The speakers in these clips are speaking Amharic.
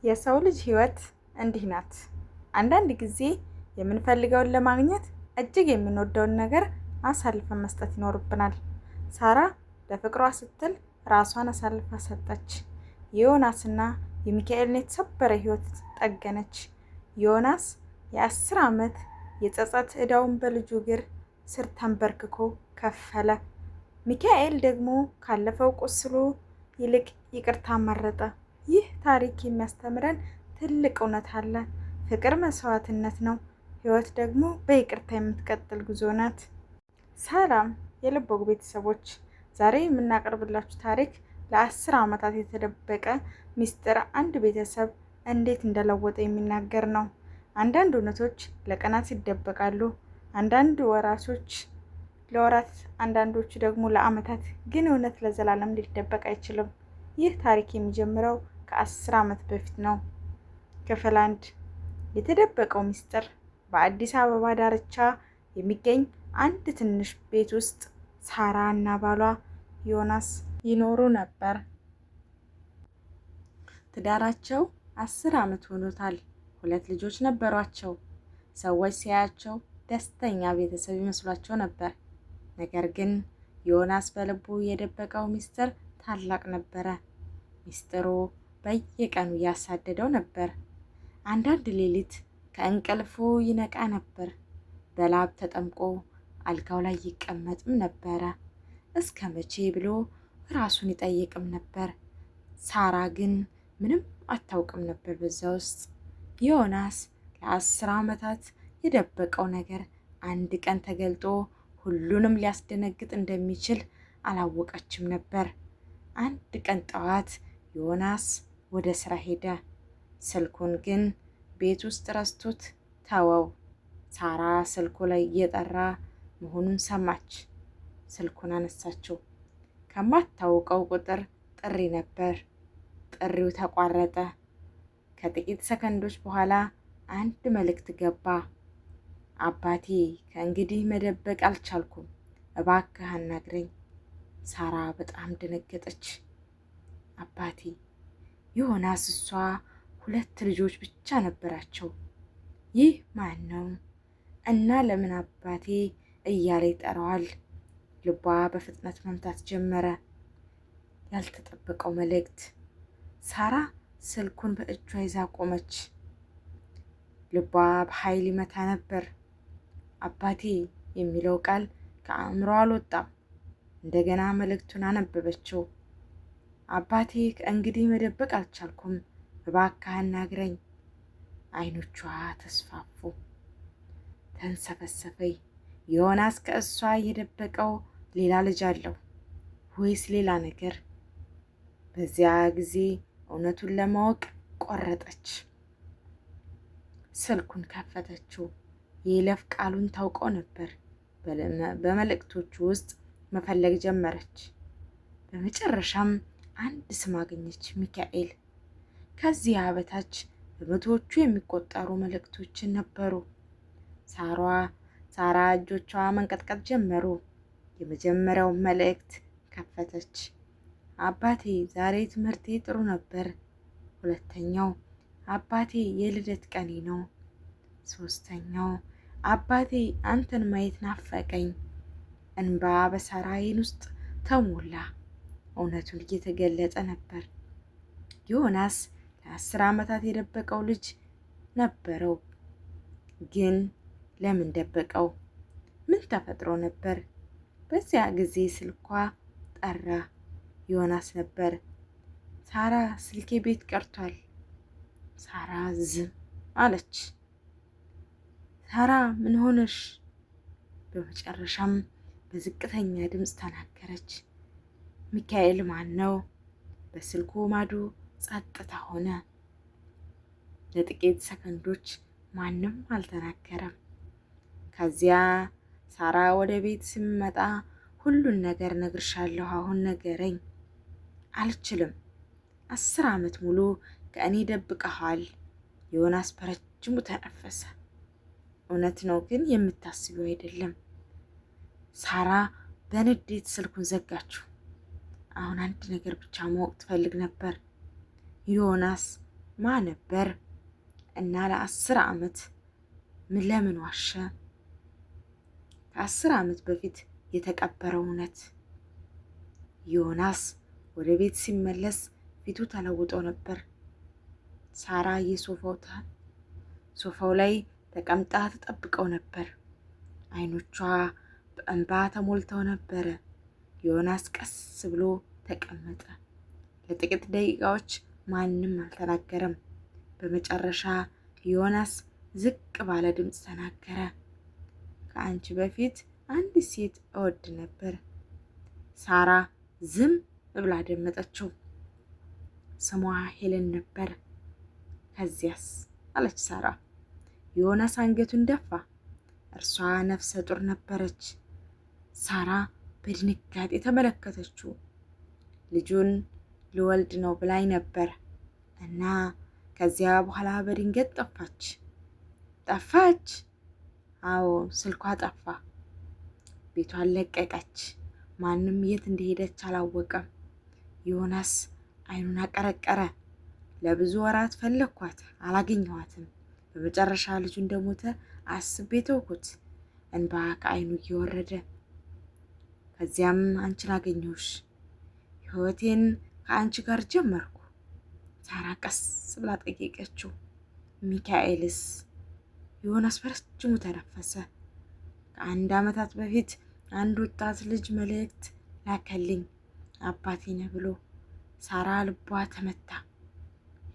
የሰው ልጅ ህይወት እንዲህ ናት። አንዳንድ ጊዜ የምንፈልገውን ለማግኘት እጅግ የምንወደውን ነገር አሳልፈን መስጠት ይኖርብናል። ሳራ ለፍቅሯ ስትል ራሷን አሳልፋ ሰጠች። የዮናስና የሚካኤልን የተሰበረ ህይወት ጠገነች። ዮናስ የ10 ዓመት የጸጸት ዕዳውን በልጁ እግር ስር ተንበርክኮ ከፈለ። ሚካኤል ደግሞ ካለፈው ቁስሉ ይልቅ ይቅርታ መረጠ። ይህ ታሪክ የሚያስተምረን ትልቅ እውነት አለ። ፍቅር መስዋዕትነት ነው። ህይወት ደግሞ በይቅርታ የምትቀጥል ጉዞ ናት። ሰላም የልብ ወግ ቤተሰቦች፣ ዛሬ የምናቀርብላችሁ ታሪክ ለ10 ዓመታት የተደበቀ ሚስጥር አንድ ቤተሰብ እንዴት እንደለወጠ የሚናገር ነው። አንዳንድ እውነቶች ለቀናት ይደበቃሉ፣ አንዳንድ ወራሾች ለወራት፣ አንዳንዶቹ ደግሞ ለዓመታት። ግን እውነት ለዘላለም ሊደበቅ አይችልም። ይህ ታሪክ የሚጀምረው ከ10 ዓመት በፊት ነው። ክፍል 1፣ የተደበቀው ሚስጥር። በአዲስ አበባ ዳርቻ የሚገኝ አንድ ትንሽ ቤት ውስጥ ሳራ እና ባሏ ዮናስ ይኖሩ ነበር። ትዳራቸው 10 ዓመት ሆኖታል። ሁለት ልጆች ነበሯቸው። ሰዎች ሲያያቸው ደስተኛ ቤተሰብ ይመስሏቸው ነበር። ነገር ግን ዮናስ በልቡ የደበቀው ሚስጥር ታላቅ ነበረ። ሚስጥሩ በየቀኑ እያሳደደው ነበር። አንዳንድ ሌሊት ከእንቅልፉ ይነቃ ነበር። በላብ ተጠምቆ አልጋው ላይ ይቀመጥም ነበረ። እስከ መቼ ብሎ ራሱን ይጠይቅም ነበር። ሳራ ግን ምንም አታውቅም ነበር። በዛ ውስጥ ዮናስ ለ10 ዓመታት የደበቀው ነገር አንድ ቀን ተገልጦ ሁሉንም ሊያስደነግጥ እንደሚችል አላወቀችም ነበር። አንድ ቀን ጠዋት ዮናስ ወደ ስራ ሄደ። ስልኩን ግን ቤት ውስጥ ረስቶት ተወው። ሳራ ስልኩ ላይ እየጠራ መሆኑን ሰማች። ስልኩን አነሳችው። ከማታውቀው ቁጥር ጥሪ ነበር። ጥሪው ተቋረጠ። ከጥቂት ሰከንዶች በኋላ አንድ መልእክት ገባ። አባቴ፣ ከእንግዲህ መደበቅ አልቻልኩም፣ እባክህ አናግረኝ። ሳራ በጣም ደነገጠች። አባቴ ዮናስ፣ እሷ ሁለት ልጆች ብቻ ነበራቸው። ይህ ማን ነው እና ለምን አባቴ እያለ ይጠራዋል? ልቧ በፍጥነት መምታት ጀመረ። ያልተጠበቀው መልእክት። ሳራ ስልኩን በእጇ ይዛ ቆመች። ልቧ በኃይል ይመታ ነበር። አባቴ የሚለው ቃል ከአእምሮ አልወጣም። እንደገና መልእክቱን አነበበችው። አባቴ፣ ከእንግዲህ መደበቅ አልቻልኩም፣ እባክህ አናግረኝ። አይኖቿ ተስፋፉ፣ ተንሰፈሰፈይ። ዮናስ ከእሷ የደበቀው ሌላ ልጅ አለው ወይስ ሌላ ነገር? በዚያ ጊዜ እውነቱን ለማወቅ ቆረጠች። ስልኩን ከፈተችው። የይለፍ ቃሉን ታውቀው ነበር። በመልእክቶቹ ውስጥ መፈለግ ጀመረች። በመጨረሻም አንድ ስም አገኘች፣ ሚካኤል። ከዚያ በታች በመቶዎቹ የሚቆጠሩ መልእክቶችን ነበሩ። ሳሯ ሳራ እጆቿ መንቀጥቀጥ ጀመሩ። የመጀመሪያው መልእክት ከፈተች። አባቴ፣ ዛሬ ትምህርቴ ጥሩ ነበር። ሁለተኛው፣ አባቴ፣ የልደት ቀኔ ነው። ሶስተኛው፣ አባቴ፣ አንተን ማየት ናፈቀኝ። እንባ በሳራ ዓይን ውስጥ ተሞላ። እውነቱን እየተገለጠ ነበር። ዮናስ ለ10 ዓመታት የደበቀው ልጅ ነበረው። ግን ለምን ደበቀው? ምን ተፈጥሮ ነበር? በዚያ ጊዜ ስልኳ ጠራ። ዮናስ ነበር። ሳራ፣ ስልኬ ቤት ቀርቷል። ሳራ ዝም አለች። ሳራ፣ ምን ሆነሽ? በመጨረሻም በዝቅተኛ ድምፅ ተናገረች። ሚካኤል ማን ነው? በስልኩ ማዶ ጸጥታ ሆነ። ለጥቂት ሰከንዶች ማንም አልተናገረም። ከዚያ ሳራ፣ ወደ ቤት ስመጣ ሁሉን ነገር ነግርሻለሁ፣ አሁን ነገረኝ። አልችልም። 10 ዓመት ሙሉ ከእኔ ደብቀሃል። ዮናስ በረጅሙ ተነፈሰ። እውነት ነው፣ ግን የምታስቢው አይደለም። ሳራ በንዴት ስልኩን ዘጋችው። አሁን አንድ ነገር ብቻ ማወቅ ትፈልግ ነበር። ዮናስ ማ ነበር? እና ለ10 ዓመት ምን ለምን ዋሸ? ከ10 ዓመት በፊት የተቀበረው እውነት። ዮናስ ወደ ቤት ሲመለስ ፊቱ ተለውጦ ነበር። ሳራ የሶፋው ላይ ተቀምጣ ትጠብቀው ነበር። አይኖቿ በእንባ ተሞልተው ነበረ። ዮናስ ቀስ ብሎ ተቀመጠ። ለጥቂት ደቂቃዎች ማንም አልተናገረም። በመጨረሻ ዮናስ ዝቅ ባለ ድምፅ ተናገረ። "ከአንቺ በፊት አንዲት ሴት እወድ ነበር።" ሳራ ዝም ብላ አደመጠችው። ስሟ ሄለን ነበር። "ከዚያስ?" አለች ሳራ። ዮናስ አንገቱን ደፋ። እርሷ ነፍሰ ጡር ነበረች። ሳራ በድንጋጤ ተመለከተችው። "ልጁን ልወልድ ነው ብላኝ ነበር እና ከዚያ በኋላ በድንገት ጠፋች።" "ጠፋች?" "አዎ፣ ስልኳ ጠፋ። ቤቷን ለቀቀች። ማንም የት እንደሄደች አላወቀም።" ዮናስ አይኑን አቀረቀረ። "ለብዙ ወራት ፈለግኳት፣ አላገኘኋትም። በመጨረሻ ልጁ እንደሞተ አስቤ ተውኩት።" እንባ ከአይኑ እየወረደ፣ "ከዚያም አንቺን አገኘሁሽ። ህይወቴን ከአንቺ ጋር ጀመርኩ።" ሳራ ቀስ ብላ ጠየቀችው። "ሚካኤልስ?" ዮናስ በረጅሙ ተነፈሰ። "ከአንድ ዓመታት በፊት አንድ ወጣት ልጅ መልእክት ላከልኝ፣ አባቴ ነህ ብሎ።" ሳራ ልቧ ተመታ።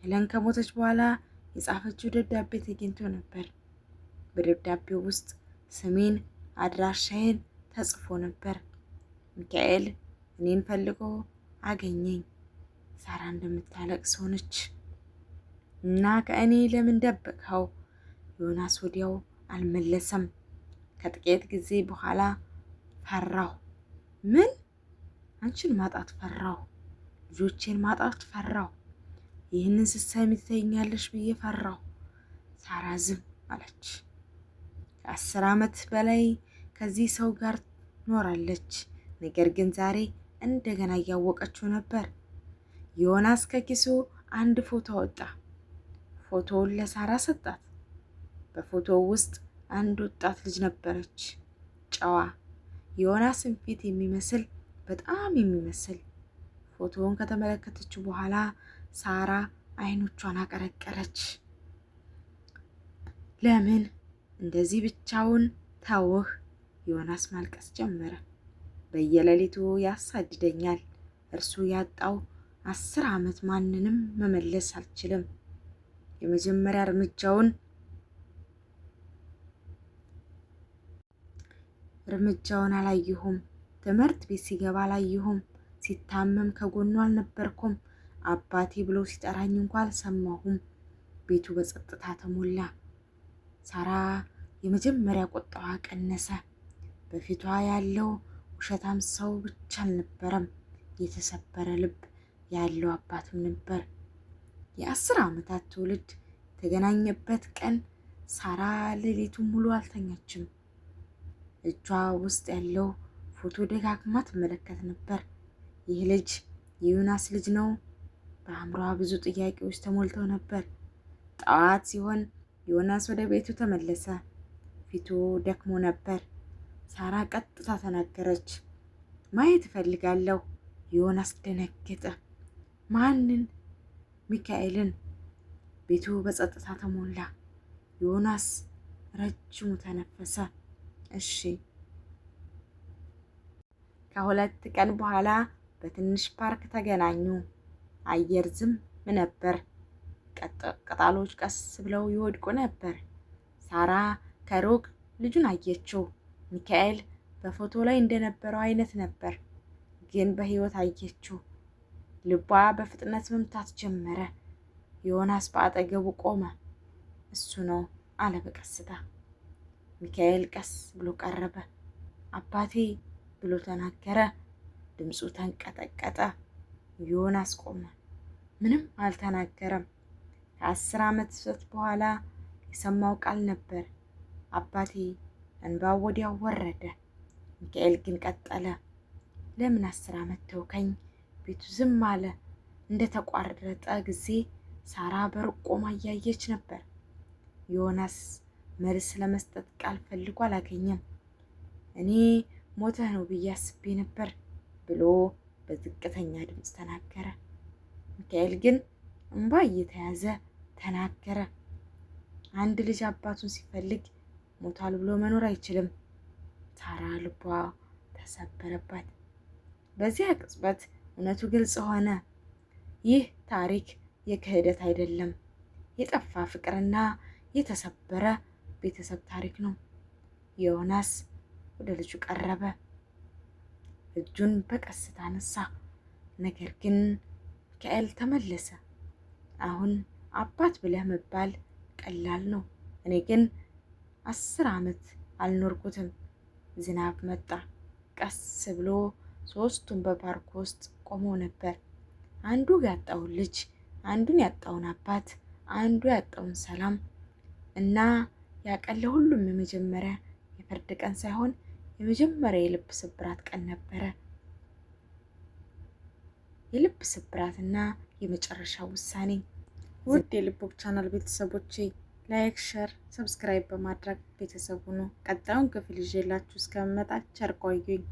ሄለን ከሞተች በኋላ የጻፈችው ደብዳቤ ተገኝቶ ነበር። በደብዳቤው ውስጥ ስሜን፣ አድራሻዬን ተጽፎ ነበር። ሚካኤል እኔን ፈልጎ አገኘኝ። ሳራ እንደምታለቅስ ሆነች። "እና ከእኔ ለምን ደበቅኸው?" ዮናስ ወዲያው አልመለሰም። "ከጥቂት ጊዜ በኋላ ፈራሁ።" "ምን?" "አንቺን ማጣት ፈራሁ። ልጆቼን ማጣት ፈራሁ። ይህንን ስትሰሚ ትተይኛለሽ ብዬ ፈራሁ።" ሳራ ዝም አለች። ከ10 ዓመት በላይ ከዚህ ሰው ጋር ኖራለች። ነገር ግን ዛሬ እንደገና እያወቀችው ነበር። ዮናስ ከኪሱ አንድ ፎቶ አወጣ። ፎቶውን ለሳራ ሰጣት። በፎቶው ውስጥ አንድ ወጣት ልጅ ነበረች። ጨዋ፣ የዮናስን ፊት የሚመስል፣ በጣም የሚመስል። ፎቶውን ከተመለከተችው በኋላ ሳራ አይኖቿን አቀረቀረች። "ለምን እንደዚህ ብቻውን ተውህ?" ዮናስ ማልቀስ ጀመረ። "በየሌሊቱ ያሳድደኛል። እርሱ ያጣው 10 ዓመት ማንንም መመለስ አልችልም። የመጀመሪያ እርምጃውን አላየሁም። ትምህርት ቤት ሲገባ አላየሁም። ሲታመም ከጎኑ አልነበርኩም። አባቴ ብሎ ሲጠራኝ እንኳ አልሰማሁም።" ቤቱ በጸጥታ ተሞላ። ሳራ የመጀመሪያ ቁጣዋ ቀነሰ። በፊቷ ያለው ውሸታም ሰው ብቻ አልነበረም፣ የተሰበረ ልብ ያለው አባትም ነበር። የ10 ዓመታት ትውልድ የተገናኘበት ቀን ሳራ ሌሊቱን ሙሉ አልተኛችም። እጇ ውስጥ ያለው ፎቶ ደጋግማ ትመለከት ነበር። ይህ ልጅ የዮናስ ልጅ ነው? በአእምሯ ብዙ ጥያቄዎች ተሞልተው ነበር። ጠዋት ሲሆን ዮናስ ወደ ቤቱ ተመለሰ። ፊቱ ደክሞ ነበር። ሳራ ቀጥታ ተናገረች። "ማየት እፈልጋለሁ።" ዮናስ ደነገጠ። "ማንን?" "ሚካኤልን።" ቤቱ በጸጥታ ተሞላ። ዮናስ ረጅሙ ተነፈሰ። "እሺ።" ከ2 ቀን በኋላ በትንሽ ፓርክ ተገናኙ። አየር ዝም ነበር። ቅጠሎች ቀስ ብለው ይወድቁ ነበር። ሳራ ከሩቅ ልጁን አየችው። ሚካኤል በፎቶ ላይ እንደነበረው አይነት ነበር፣ ግን በሕይወት አየችው። ልቧ በፍጥነት መምታት ጀመረ። ዮናስ በአጠገቡ ቆመ። "እሱ ነው፣" አለ በቀስታ። ሚካኤል ቀስ ብሎ ቀረበ። "አባቴ፣" ብሎ ተናገረ። ድምፁ ተንቀጠቀጠ። ዮናስ ቆመ። ምንም አልተናገረም። ከ10 ዓመት በኋላ የሰማው ቃል ነበር። "አባቴ።" እንባው ወዲያው ወረደ። ሚካኤል ግን ቀጠለ። "ለምን 10 ዓመት ተውከኝ?" ቤቱ ዝም አለ። እንደተቋረጠ ጊዜ ሳራ በሩቅ ቆማ እያየች ነበር። ዮናስ መልስ ለመስጠት ቃል ፈልጎ አላገኘም። እኔ ሞተህ ነው ብዬ አስቤ ነበር ብሎ በዝቅተኛ ድምፅ ተናገረ። ሚካኤል ግን እንባ እየተያዘ ተናገረ። አንድ ልጅ አባቱን ሲፈልግ ሞቷል ብሎ መኖር አይችልም። ሳራ ልቧ ተሰበረባት። በዚያ ቅጽበት እውነቱ ግልጽ ሆነ። ይህ ታሪክ የክህደት አይደለም፣ የጠፋ ፍቅርና የተሰበረ ቤተሰብ ታሪክ ነው። ዮናስ ወደ ልጁ ቀረበ፣ እጁን በቀስታ አነሳ። ነገር ግን ሚካኤል ተመለሰ። አሁን አባት ብለህ መባል ቀላል ነው፣ እኔ ግን 10 ዓመት አልኖርኩትም። ዝናብ መጣ። ቀስ ብሎ ሶስቱም በፓርክ ውስጥ ቆመው ነበር። አንዱ ያጣውን ልጅ፣ አንዱን ያጣውን አባት፣ አንዱ ያጣውን ሰላም እና ያ ቀን ለሁሉም የመጀመሪያ የፍርድ ቀን ሳይሆን የመጀመሪያ የልብ ስብራት ቀን ነበረ። የልብ ስብራትና የመጨረሻው ውሳኔ። ውድ የልቦክ ቻናል ቤተሰቦቼ like፣ share፣ subscribe በማድረግ ቤተሰብ ሁኑ። ቀጣዩን ክፍል ይዤላችሁ እስከምመጣ ቸር ቆዩኝ።